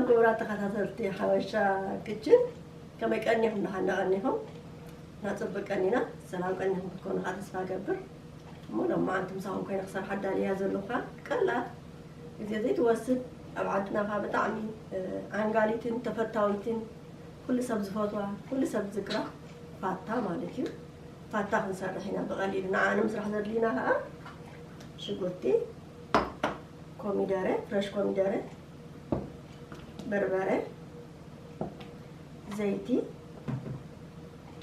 ክቡራት ተኸታተልቲ ሓበሻ ክችን፣ ከመይ ቀኒኹም? ደሓን ቀኒኹም? ናጽብቅ ቀኒና፣ ሰላም ቀኒኹም ክትኮኑ ከዓ ተስፋ እገብር። እሞ ሎማዓንቲ ምሳኹም ኮይነ ክሰርሓ ኣዳልያ ዘለኹ ከዓ ቀላል ግዜ ዘይትወስድ፣ ኣብ ዓድና ከዓ ብጣዕሚ፣ እ፣ ዓንጋሊትን ተፈታዊትን፣ ኩሉ ሰብ ዝፈትዋ፣ ኩሉ ሰብ ዝዝክራ ፋታ ማለት እዩ። ፋታ ክንሰርሕ ኢና ብቐሊሉ። ንዓ ንምስራሕ ዘድልዩና ከዓ ሽጉርቲ፣ ኮሚደረ፣ ፍረሽ ኮሚደረ፣ በርበረ፣ ዘይቲ፣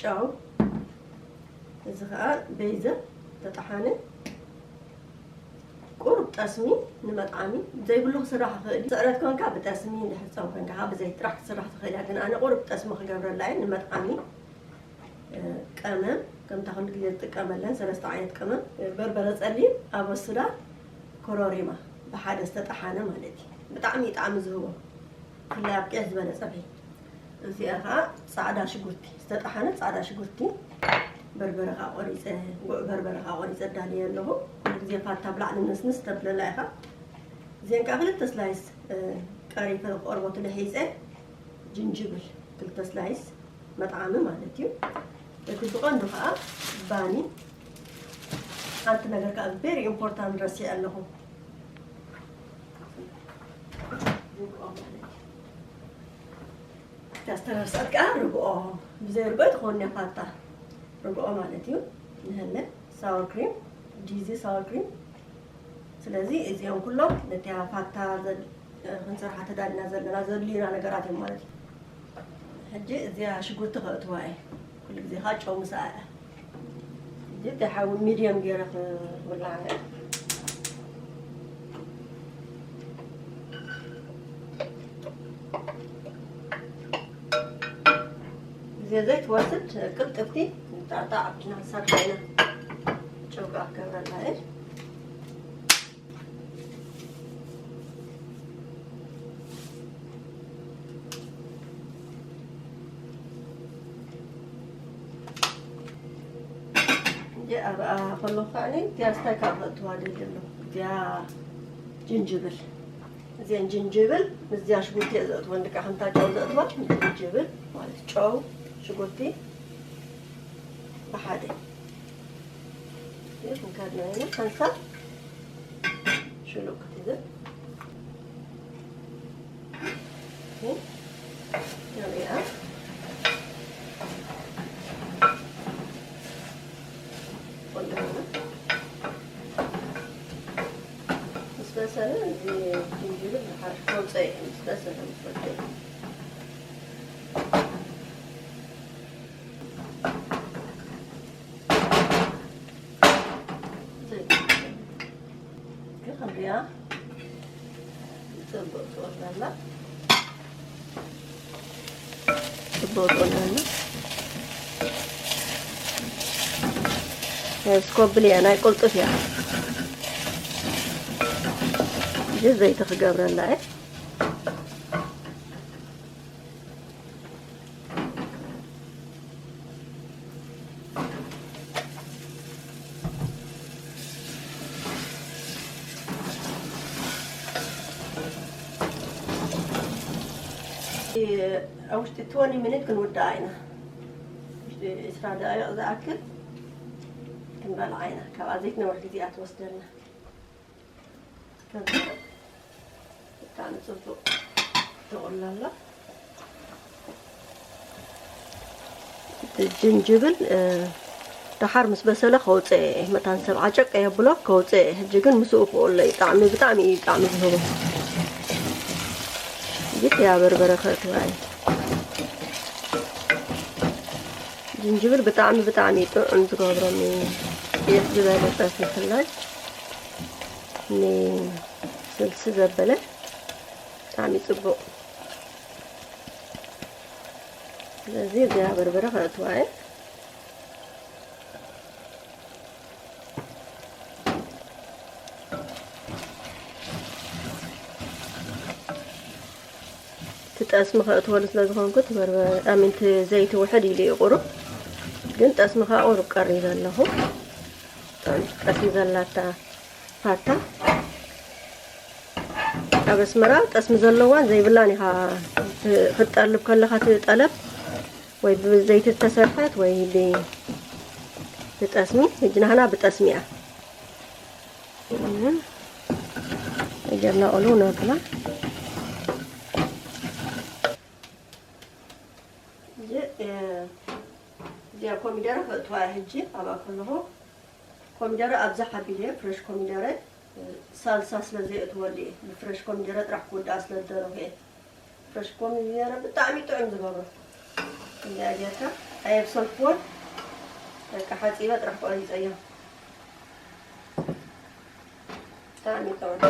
ጨው፣ እዚ ኸኣ ቤይዘ ተጠሓነ ቁሩብ ጠስሚ ንመጥዓሚ። ዘይብሉ ክስራሕ ይኽእል እዩ። ስዕረት ኮንካ ብጠስሚ፣ እንድሕር ጾም ኮንካ ኸኣ ብዘይቲ ጥራሕ ክትስራሕ ትኽእል እያ። ግን ኣነ ቁሩብ ጠስሚ ክገብረላ እየ ንመጥዓሚ። እ፣ ቀመም፣ ከምታ ኩሉ ግዜ ዝጥቀመለን ሰለስተ ዓይነት ቀመም፣ እ፣ በርበረ ጸሊም፣ ኣበሱዳ፣ ኮሮሪማ፣ ብሓደ ዝተጠሓነ ማለት እዩ። ብጣዕሚ እዩ ጣዕሚ ዝህቦ። ብፍላይ ኣብ ቅዕ ዝበለ ጸብሒ። እዚኣ ኸኣ ጻዕዳ ሽጉርቲ፣ ዝተጠሓነ ጻዕዳ ሽጉርቲ፣ በርበረ ኸኣ ቆሪጸ፣ ጉዕ በርበረ ኸኣ ቆሪጸ ኣዳልየ ኣለኹ። ኩሉ ግዜ ፋታ ብላዕሊ ንስንስ ተብለላ ኢኻ። እዚአን ከኣ ክልተ ስላይስ፣ እ፣ ቀሪፈ ክቆርቦ ትልሒጸ፣ ጅንጅብል ክልተ ስላይስ፣ መጥዓሚ ማለት እዩ። እቲ ብቐንዱ ኸኣ ባኒ። ሓንቲ ነገር ከኣ very important ረሲዐ ኣለኹ። ርግኦ ማለት እዩ። እታ ዝተረፍሰት ከኣ ርግኦ። ብዘይ ርግኦ ትኸውን እያ ፋታ። ርግኦ ማለት እዩ። ንህለ ሳወር ክሪም፣ ዲዚ ሳወር ክሪም። ስለዚ እዚኦም ኩሎም ነቲ ፋታ ዘድ-፣ ክንሰርሓ ተዳሊና ዘለና ዘድልዩና ነገራት እዮም ማለት እዩ። ሕጂ እዚኣ ሽጉርቲ ከእትዋ እየ። ኩሉ ግዜ ኸዓ ጨው ምስኣ እያ። ሕጂ እቲ ሓዊ ሚድየም ገይረ ክውልዓ እየ። ግዜ ዘይትወስድ ቅልጥፍቲ ጣዕጣዕ ኣቢልና ንሰርሓ ኢና። ጨው ከኣ ክገብረላ እየ። እዚኣ ኣብኣ ከለኹ ከዓኒ እዚኣ ስታይ ካብ ዘእትዋ ደልየ ኣለኹ። እዚኣ ጅንጅብል፣ እዚኣን ጅንጅብል ምስዚኣ ሽጉርቲ እየ ዘእትወን። ልክዕ ከምታ ጨው ዘእትዋ ጅንጅብል ማለት ጨው፣ ሽጉርቲ ብሓደ። ይህ ክንከድና ኢና ሓንሳብ ሽሉቕ ክትብል። እሺ፣ ንሪኣ። ቆንጆ ሆነ። ምስ በሰለ እዚ ጅንጅብል ንሓር ከውፅእ እየ። ምስ በሰለ ምስ በሰለ። ክንሪኣ። ጽቡቕ ትወርዳላ። ጽቡቕ ትወርዳላ። ስኮብል እያ፣ ናይ ቅልጡፍ እያ። እዚ ዘይቲ ክገብረላ እየ። ኣብ ውሽጢ ትወኒ ሚኒት ክንውድኣ ኢና። ውሽጢ ዕስራ ደቂቕ ዝኣክል ክንበልዓ ኢና። ካብኣ ዘይትነውሕ ግዜ እያ ትወስደልና። ብጣዕሚ ጽቡቕ ተቑላላ። እቲ ጅንጅብል፣ እ፣ ደሓር ምስ በሰለ ከውፅእ እየ። መታን ሰብ ዓጨቅ የብሎ ከውፅእ እየ። ሕጂ ግን ምስኡ ክቕሎ እዩ። ጣዕሚ ብጣዕሚ እዩ ጣዕሚ ዝህቦ። ግድ እያ በርበረ ከእትዋ እየ። ጅንጅብል ብጣዕሚ ብጣዕሚ እዩ ጥዑም ዝገብሮ። ኒ-፣ ጤፍ ዝበለ ጸብሒ ብፍላይ ንስልሲ ዘበለ ብጣዕሚ ጽቡቕ። ስለዚ እዚኣ በርበረ ከእትዋ እየ። እቲ ጠስሚ ከእትወሉ ስለ ዝኾንኩ እቲ በርበረ፣ ኣሚን፣ እቲ ዘይቲ ውሕድ ኢሉ እዩ ቁሩብ። ግን ጠስሚ ከኣ ቁሩብ ቀሪበ ኣለኹ። ጠስሚ ዘላታ ፋታ። ኣብ ኣስመራ ጠስሚ ዘለዋን ዘይብላን ኢኻ ት-፣ ክትጠልብ ከለኻ እቲ ጠለብ ወይ ብዘይቲ ዝተሰርሐት ወይ ብ-፣ ብጠስሚ፣ ሕጂ ናህና ብጠስሚ እያ። እም፣ ጌርና ኦሉ ነብላ። እዚ፣ እ፣ እዚኣ ኮሚደረ ከእትዋ እየ ሕጂ ኣብኣ ከለኹ። ኮሚደረ ኣብዛ ሓቢለ ፍረሽ ኮሚደረ፣ እ፣ ሳልሳ ስለ ዘየእትወሉ እየ ብፍረሽ ኮሚደረ ጥራሕ ክውድኣ ስለ ዝደለኹ እየ። ፍረሽ ኮሚደረ ብጣዕሚ ጥዑም ዝገብሮ። እዚኣ ጌርካ ኣየብሰልክዎን፣ በቃ ሓፂበ ጥራሕ ቆሪፀዮ። ብጣዕሚ ጥዑም።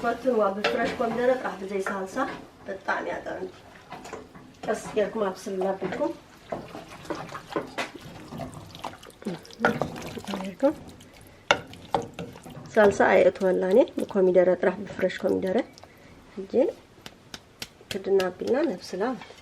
ፈትንዋ ብፍረሽ ኮሚደረ ጥራሕ ብዘይ ሳልሳ ብጣዕሚ እያ ጥዕምቲ። ቀስ ጌርኩም ኣብስል እናብልኩም ጌርኩም። ሳልሳ ኣየእትወላን እየ ብኮሚደረ ጥራሕ ብፍረሽ ኮሚደረ። ሕጂ ክድና ኣቢልና ነብስላ ማለት እዩ።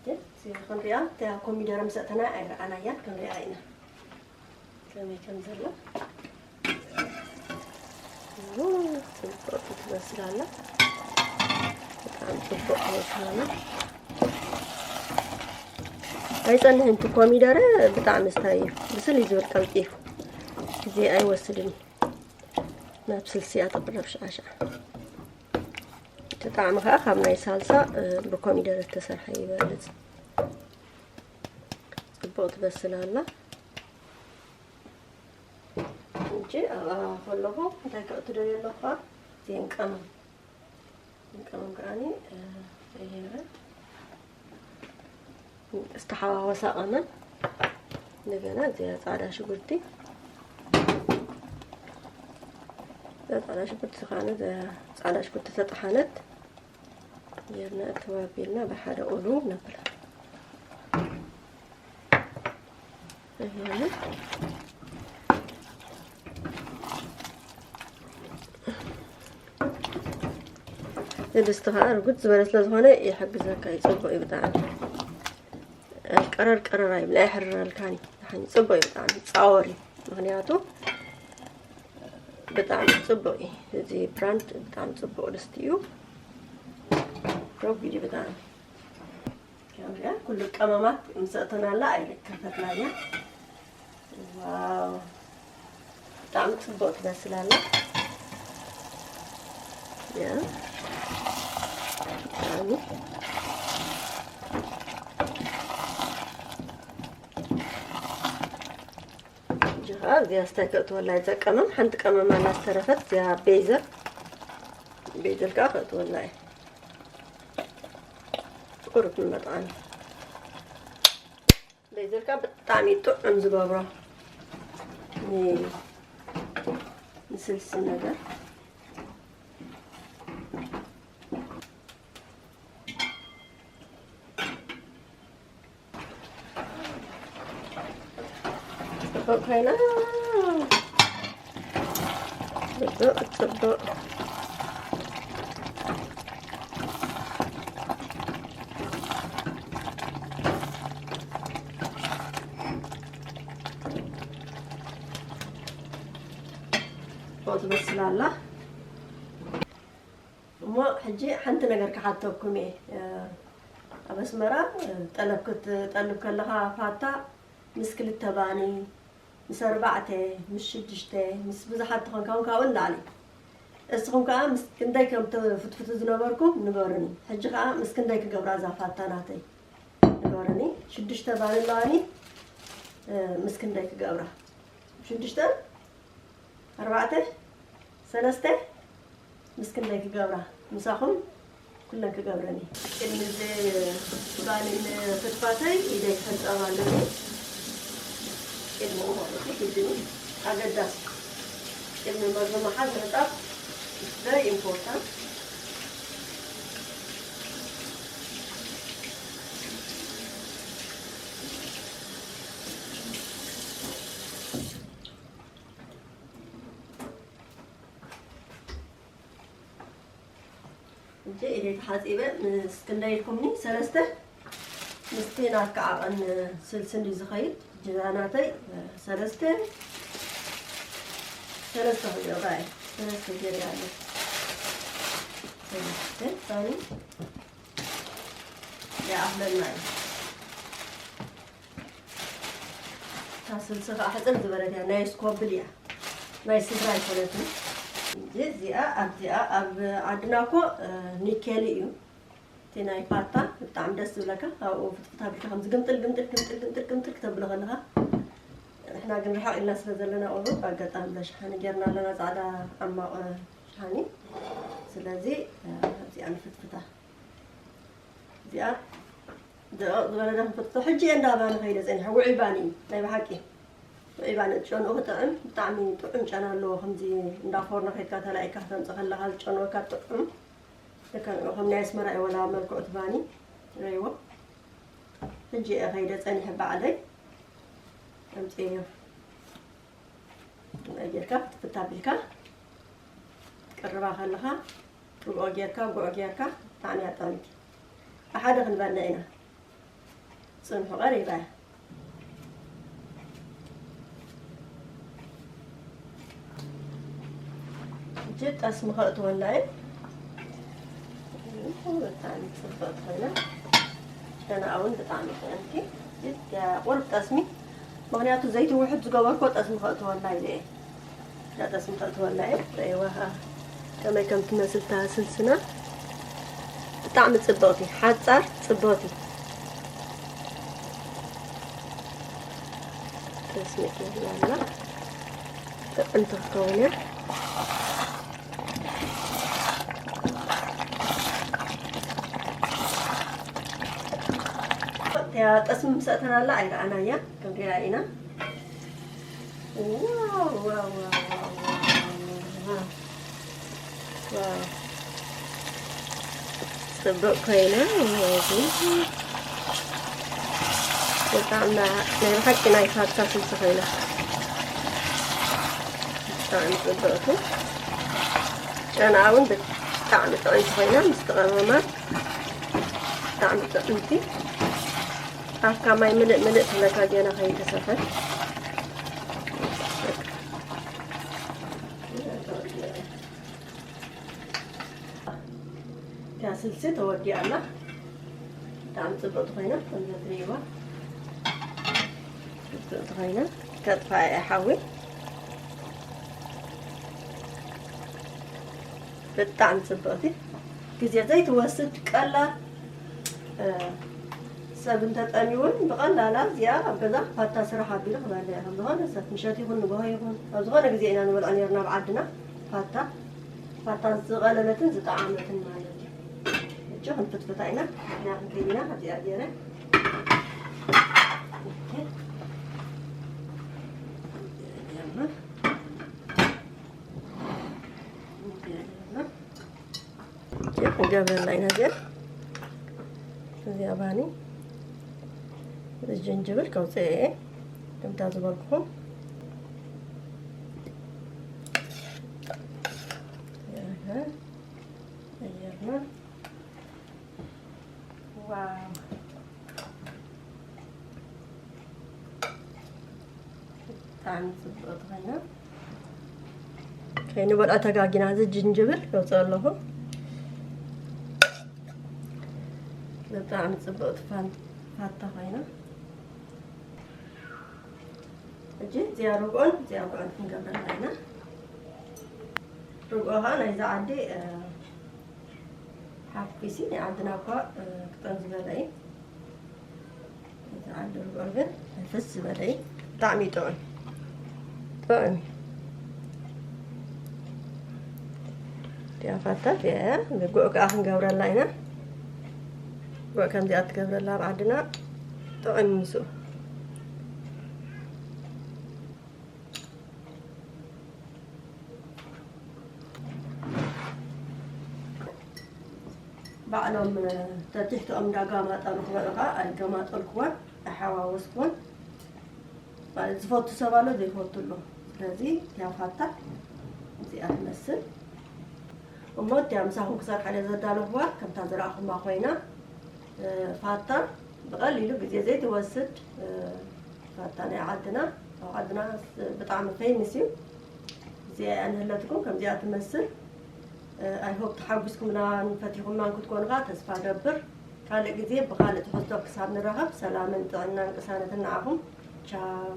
ግን እዚ ክንሪኣ እታ ኮሚደረ ምስ ኣእተና ኣይረኣናያን፣ ክንሪኣ ኢና ከመይ ከም ዘሎ። ው፣ ጽብቕቲ ትመስል ኣላ። ብጣዕሚ ጽቡቕ ትመስል ኣላ። ኣይጸንሕን እቲ ኮሚደረ ብጣዕሚ ስታይ እዩ። ብስል እዩ ዝብል ቀልጢፉ። ግዜ ኣይወስድን እዩ። ናብ ስልሲ እያ ተቕረብ ሽዓ ሽዓ። እቲ ጣዕሚ ከዓ ካብ ናይ ሳልሳ፣ እ፣ ብኮሚደረ ዝተሰርሐ ይበልጽ። ጽቡቕ ትበስል ኣላ። ሕጂ ኣብኣ ከለኹ እንታይ ከእቱ ደልየ ኣለኹ ከዓ? እዚአን ቀመም። እዚአን ቀመም ከዓኒ፣ እ፣ ቀይረ። ዝተሓዋወሳ ቀመም። እንደገና እዚኣ ጻዕዳ ሽጉርቲ። እዛ ጻዕዳ ሽጉርቲ ዝኻነ፣ እዛ ጻዕዳ ሽጉርቲ ተጠሓነት። ጌርና እተው ኣቢልና ብሓደ ኦሉ ነብላ። እያለ ድስቲ ከዓ ርጉድ ዝበለ ስለ ዝኾነ ይሕግዘካ እዩ። ጽቡቕ እዩ ብጣዕሚ። ቀረር ቀረር ኣይብል፣ ኣይሕርረልካን እዩ። ደሓን እዩ፣ ጽቡቕ እዩ ብጣዕሚ። ጻወር እዩ። ምኽንያቱ ብጣዕሚ ጽቡቕ እዩ። እዚ ብራንድ ብጣዕሚ ጽቡቕ ድስቲ እዩ። ረጒድ እዩ ብጣዕሚ። ከምዚኣ ኩሉ ቀመማት ምስ ኣእተናላ ኣይከፈትናያ። ዋው፣ ብጣዕሚ ጽቡቕ ትመስል ኣላ። ያ፣ ብጣዕሚ። ሕጂ ኸኣ እዚኣ ስታይ ከእትወላ እየ። እዛ ቀመም፣ ሓንቲ ቀመም ኣላ ዝተረፈት፣ እዚኣ ቤዘል፣ ቤዘል ከኣ ከእትወላ እየ። ቁሩብ ንመጥዓሚ። ቤዘል ከኣ ብጣዕሚ ጥዑም ዝገብሮ ን-፣ ንስልሲ ነገር። ጽቡቕ ኮይና። ጽቡቕ፣ ጽቡቕ። ጽቡቕ ትበስል ኣላ። እሞ ሕጂ ሓንቲ ነገር ክሓተኩም እየ። እ፣ ኣብ ኣስመራ፣ እ፣ ጠለብ ክትጠልብ ከለኻ ፋታ ምስ ክልተ ባኒ፣ ምስ ኣርባዕተ፣ ምስ ሽዱሽተ፣ ምስ ብዙሓት ትኾን፣ ካብኡ ንላዕሊ። እስኹም ከኣ ምስ ክንደይ ከም ትፍትፍቱ ዝነበርኩም ንገሩኒ። ሕጂ ከኣ ምስ ክንደይ ክገብራ እዛ ፋታ ናተይ ንገሩኒ። ሽዱሽተ ባኒ ኣለዋኒ፣ እ፣ ምስ ክንደይ ክገብራ? ሽዱሽተ? ኣርባዕተ? ሰለስተ? ምስ ክንደይ ክገብራ? ምሳኹም ኩለን ክገብረን እየ። ቅድሚ እዚ ባኒ ምፍትፋተይ ኢደይ ክሕጸብ ኣለኒ። ቅድሚኡ ማለት እዩ፣ ግድን እዩ። ኣገዳሲ። ቅድሚ መግቢ ምሓዝ ምሕጻብ is very important። ሕጂ ኢደይ ተሓጺበ፣ ምስ ክንደይ ኢልኩምኒ? ሰለስተ። ምስቲ ናትካ ዓቐን ስልሲ እንድዩ ዝኸይድ። ሕጂ እዛ ናተይ ሰለስተ፣ ሰለስተ ክገብራ እየ። ሰለስተ ገይረ ኣለኹ። ሰለስተ፣ ሶሪ። ይኣኽለና እዩ። እታ ስልሲ ከዓ ሕፅር ዝበለት እያ። ናይ ስኮብል እያ። ናይ ስድራ ኣይኮነትን። እንጂ እዚኣ፣ ኣብዚኣ፣ ኣብ ዓድና እኮ፣ እ፣ ኒኬሊ እዩ። እቲ ናይ ፓታ ብጣዕሚ ደስ ዝብለካ፣ ኣብኡ ፍትፍት ኣቢልካ ከምዚ ግምጥል፣ ግምጥል፣ ግምጥል፣ ግምጥል፣ ግምጥል ክተብሎ ከለኻ፣ ንሕና ግን ርሕቕ ኢልና ስለ ዘለና ቁሩብ፣ ኣጋጣሚ ብሸሓኒ ጌርና ኣለና፣ ጻዕዳ ዓማቕ ሸሓኒ። ስለዚ፣ እ፣ እዚኣ ንፍትፍታ። እዚኣ ደቐቕ ዝበለ ዶ ክንፍትፍቶ? ሕጂ እየ እንዳ ባኒ ከይደ ጸኒሐ፣ ውዑይ ባኒ እዩ፣ ናይ ብሓቂ። ውዑይ ባኒ፣ ጨንኡ ክጥዕም፣ ብጣዕሚ ጥዑም ጨና ኣለዎ። ከምዚ እንዳ ፎርኖ ከይድካ ተላኢካ ክተምጽእ ከለኻ ዝጨንወካ ጥዑም። ልክዕ ንዑ ከም ናይ ኣስመራ እዩ፣ ወላ መልክዑ እቲ ባኒ ትርእይዎ። ሕጂ እየ ከይደ ጸኒሐ ባዕለይ ኣምጽኤዮ። ከምኣ ጌርካ ፍትፍት ኣቢልካ ትቅርባ ከለኻ፣ ርግኦ ጌርካ፣ ጉዕ ጌርካ፣ ብጣዕሚ እያ ጥዕምቲ። ብሓደ ክንበልዕ ኢና። ጽንሑ ቀሪባ እያ። ሕጂ ጠስሚ ከእትወላ እየ። ብጣዕሚ ጽብቕቲ ኮይና። ጨናኣ እውን ብጣዕሚ ጥዕምቲ። ሕጂ ቁሩብ ጠስሚ፣ ምኽንያቱ ዘይቲ ውሑድ ዝገበርኮ ጠስሚ ከእትወላ ኢለ እየ። እዛ ጠስሚ ከእትወላ እየ። ረእይዋ ከኣ ከመይ ከም ትመስል እታ ስልስና። ብጣዕሚ ጽብቕቲ፣ ሓጻር ጽብቕቲ። ጠስሚ ገይርላ ኣላ። ጥዕምቲ ክትከውን እያ። እያ ጠስሚ ምስ ኣእተናላ ኣይረኣናያ፣ ክንሪኣ ኢና። ዋው፣ ዋው፣ ዋው፣ ዋው፣ ዋው፣ ዋው። ዋው። ጽብቕ ኮይና፣ እዚ ብጣዕሚ ናይ፣ ናይ ብሓቂ ናይ ፋታ ስልሲ ኮይና። ብጣዕሚ ጽብቕቲ። ጨናኣ እውን ብጣዕሚ ጥዕምቲ ኮይና፣ ምስ ተቐመማ ብጣዕሚ ጥዕምቲ። ኣፍካ ማይ ምልእ ምልእ ትብለካ፣ ገና ከይተሰርሐት። እታ ስልሲ ተወዲኣ ኣላ። ብጣዕሚ ጽብቕቲ ኮይና፣ ከምዚ ትርእይዋ። ጽብቕቲ ኮይና፣ ከጥፋኣ እየ ሓዊ። ብጣዕሚ ጽብቕቲ፣ ግዜ ዘይትወስድ፣ ቀላል፣ እ፣ ሰብ እንተጠምዩ እውን ብቐላላ እዚኣ ኣብ ገዛ ፋታ ስራሕ ኣቢሉ ክበልዕ። ከም ዝኾነ ሰብ ምሸት ይኹን ንግሆ ይኹን ኣብ ዝኾነ ግዜ ኢና ንበልዖ ነይርና ኣብ ዓድና ፋታ። ፋታ ዝቐለለትን ዝጠዓመትን ማለት እዩ። ሕጂ ክንፍትፍታ ኢና። ምኽንያቱ ከይድና ኣብዚኣ ገይረ። ኦኬ። ክንገብረላ ኢና እዚኣ። እዚኣ ባኒ፣ እዚ ጅንጅብል ከውፅእ እየ፣ ከምታ ዝበልኩኹም። እህ፣ ቀየርና። ዋው። ብጣዕሚ ጽብቕቲ ኮይና። ከይንበልዖ ተጋጊና፣ እዚ ጅንጅብል ከውፅኦ ኣለኹ። ብጣዕሚ ጽብቕቲ ፋን-፣ ፋታ ኮይና። ሕጂ እዚኣ ርግኦን እዚኣ ጉዕን ክንገብረላ ኢና። ርግኦ ኸዓ ናይዚ ዓዲ፣ እ፣ ሓፍኩሲ ናይ ዓድና እኳ፣ እ፣ ክጥዕም ዝበለ እዩ። እዚ ዓዲ ርግኦ ግን ፍስ ዝበለ እዩ። ብጣዕሚ ጥዑም። ጥዑም እዩ። እዚኣ ፋታ እዚኣ እያ። ጉዕ ከኣ ክንገብረላ ኢና። ጉዕ ከምዚኣ ትገብረላ ኣብ ዓድና ጥዑም እዩ ምስኡ። ባዕሎም ተቲሕትኦም እንዳጋማጠሉ ክበልዑ ከዓ ኣይገማጠልኩዎን ኣይሓዋወስኩዎን። ማለት ዝፈቱ ሰብ ኣሎ ዘይፈቱ ኣሎ። ስለዚ እቲያ ፋታ እዚኣ ትመስል። እሞ እቲያ ምሳኹም ክሰርሓ እየ ዘዳለኹዋ፣ ከምታ ዝረኣኹማ ኮይና። እ፣ ፋታ ብቐሊሉ ግዜ ዘይትወስድ፣ እ፣ ፋታ ናይ ዓድና፣ ኣብ ዓድና ብጣዕሚ ፌመስ እዩ። እዚኣ እያ ንህለትኩም ከምዚኣ ትመስል። I hope ተሓጒስኩምላን ፈቲኹማን ክትኮኑኻ ተስፋ ገብር። ካልእ ግዜ ብኻልእ ትሕዝቶ ክሳብ ንራኸብ ሰላምን ጥዕናን ቅሳነትን ንዓኹም። ቻው።